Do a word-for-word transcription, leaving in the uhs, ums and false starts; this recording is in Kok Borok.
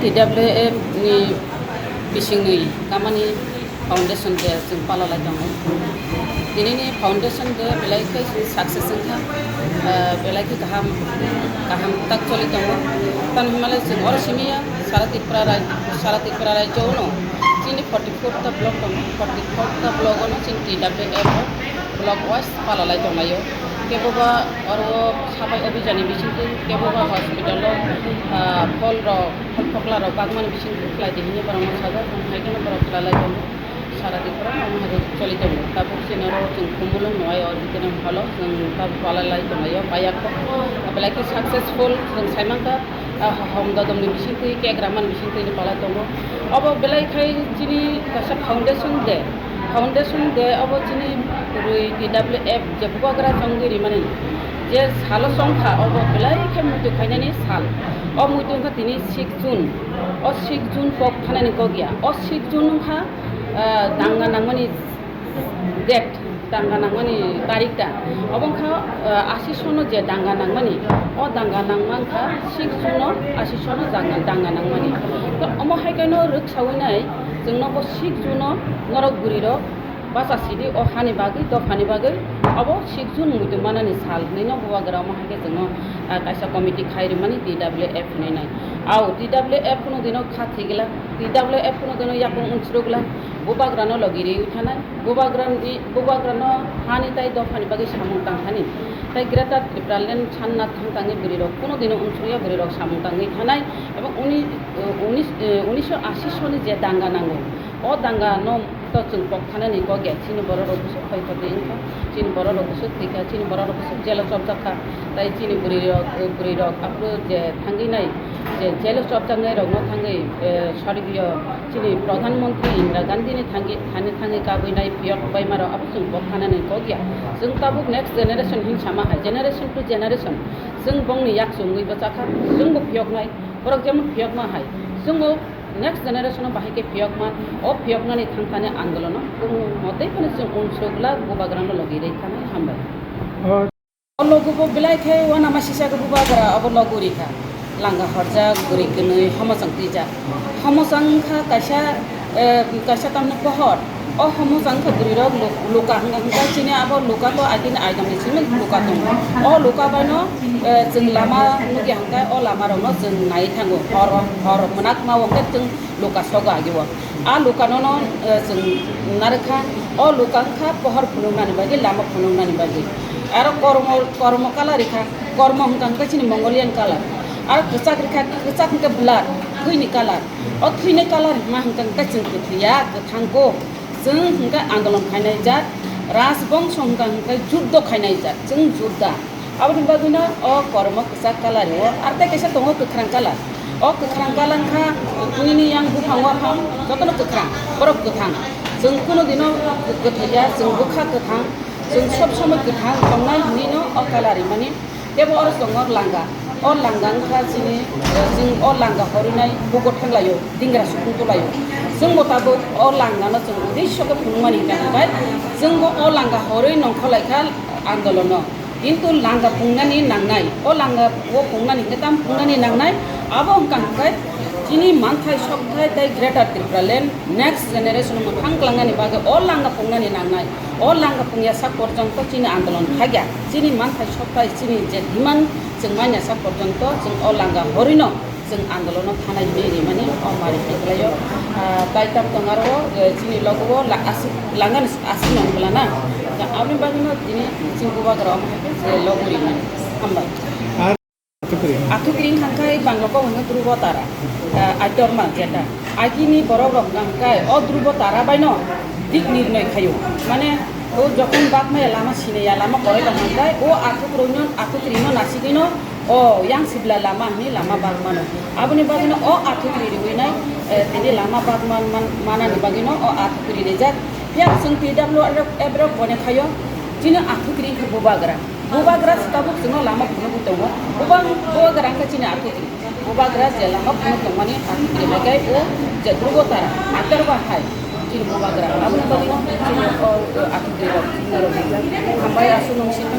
T W F ni bisingni kamani foundation day chwng palalai tongo. Tinini foundation day belai khe success wngkha, ah, belai khe kaham, kaham tak choli tongo. Tamo hinmale chwng oro simi ya, sara Tripura rai-, sara Tripura rajyo no chini forty four ta block tongo, forty four ta block ono chini T W F o block wise palalai tonglaio. Kebo ba oro sapai obhijani bisingtwi, kebo ba hospital o, ah, phol rok, phol phokla rok bagmani bisingtwi khlai di hinwi borokno sajak, hai kheno borok khlai lai tongo. Sara Tripura o omo hai choli tongo. Tabuk chini oro chwng Khumulwng no ai o dikeno holo chwng tabuk palalai tonglaio, paiyakho. Belai khe successful chwng sai mankha. Ah, hom dodom ni bisingtwi, cake ramani bisingtwi ni pala tongo. Obo belai khai chini kaisa foundation day. Foundation day obo chini rwi T W F je bubagra chongwi rimani je salo chongkha, obo belai khai muitu khainani sal. O muitu wngkha tini six June. O six June kok thanani kok ya. O six June wngkha, ah, danga nangmani date, danga nangmani tarik ta. Obo wngkha, ah, asi sono je danga nangmani, o danga nangma wngkha six June o asi sono danga, danga nangmani. To omo hai khe no rwksawi nai, chwngno bo six June o norok bwrwi rok bacha sidi o hani bagwi, dophani bagwi, obo six June muitu manani sal hinwi no bubagra omo hai khe chwngno, ah, kaisa committee khai rwmani T W F hinwi nai. Au T W F kuno dino kha thigla, T W F kuno dino yakung unsrugla, bubagrano logi riwi thanai. Bubagrani, bubagrano hani tai dophani bagwi samung tangthani. Tai Greater Tipraland sanna thang tangwi bwrwirok kuno dino unsukya bwrwirok samung tangwi thanai. Ebong uni-, unis-, unisho ashi soni je danga nango, o danga no to chwng kok thanani kok ya. Chini borok rok bwswk khoi khoti wngkha, chini borok rok bwswk thwikha, chini borok rok bwswk jelo chopjak kha. Tai chini bwrwirok, bwrwirok aphuru je thangwi nai, je jelo chopjaknai rokno thangwi, eh, sorgiyo chini Pradhan Mantri Indira Gandhi ni thangwi, thani thangwi kabwi nai phiyok bai maro abo chwng bok thanani kok ya. Chwng tabuk next generation hin sama hai, generation to generation chwng bongni yak chwngwi bwchakha, chwngbo phiyoknai, borok jemon phiyokma hai, chwngbo next generation o bahai khe phiyokma, o phiyoknani thangthani andolono kunu motei phano chwng unsukla bubagrano logi rwi thanai. Hambai. O logo bo belai khe uanama sisa khe bubagra obo logo rikha. Langa horjak, bwrwi kwnwi, homochang twijak. Homochang wngkha kaisa, eh, kaisa tamni pohor. O homochang wngkha bwrwirok lu-, luka hwnka hwnka chini abo luka to agini aidangni simi luka tongo. O luka baino, eh, chwng lama nukya hwnka o lama rokno chwng nai thango. Hor, hor mwnakma o hwnkhe chwng luka sogo agio. A lukano no, eh, chwng narwkha, o luka wngkha pohor phunuknani bagwi, lama phunuknani bagwi. Aro kormo, kormo colour rikha, kormo hwnkha hwnkhe chini Mongolian colour. Aro kwchak rikha, kwchak hwnkhe blood, thwini colour. O thwini colour hwnma hwnkha hwnkhe chwng kwthwiya, kwthangkho. Chwng hwnkhe andolon khainai jat, rajbongso hwnkha hwnkhe juddo khainai jat, chwng judda. Aboni bagwino o kormo kwchak colour o, aro tei kaisa tongo kwkhrang colour. O kwkhrang colour wngkha nini yang buphang waphang jotono kwkhrang, borok kwthang. Chwng kuno dino kwthaiya, chwng bwkha kwthang, chwng sob somoi kwthang tongnai hinwino o colour rimani. Tebo oro tongo langa. O langa wngkha chini, eh, chwng o langa horwinai bugo thanglaio, dingra sukung tulaio. Chwngbo tabuk o langano chwng uddesho khe phunukmani hwnka hwnkhe chwngbo o langa horwi nongkhorlaikha andolono. Kintu langa pungnani nangnai, o langa o pungnani hwnkhe tam pungnani nangnai, abo wngkha hwnkhe chini manthai sokthai tei Greater Tipraland next generation mwthang kwlangnani bagwi o langa pungnani nangnai, o langa pungya sak porjonto chini andolon khagya, chini manthai sokthai chini je demand chwng manya sak porjonto chwng o langa horwino chwng andolono thanai hinwi rimani o mari khlaio. Ah, tai tam tong aro, eh, chini logo o la-, aswk langani aswk nang bwlana. Aboni bagwino tini chini bubagra omo hai khe, eh, logo rimani. Hambai. Athukri. Athukri hwnka khe Bangla kok hwnka Dhrubo Tara. Ah, Aitorma jeta. Agini borok rok hwnka khe o Dhrubo Tara baino dik nirnoi khaio. Mane o jokhon bak maya lama sinaya lama koroi tong hwnka khe o athukri no, athukri no nasigwino o yang sibla lama hwnwi lama bak mano. Aboni bagwino o athukri riwi nai, eh, tini lama bak man, man, manani bagwino o athukri rijak. Phiya chwng T W F rok bone khaio, chini athukri khe bubagra. Bubagra se tabuk chwngno lama phunugwi tongo. Bubang-, bubagra wngkha chini athukri. Bubagra je lama phunuk tongmani athukri hai khe o je Dhrubo Tara, Aitorba hai chini bubagra. Aboni bagwi chini o, o athukri rok, chini rok hambai aswk nung simi.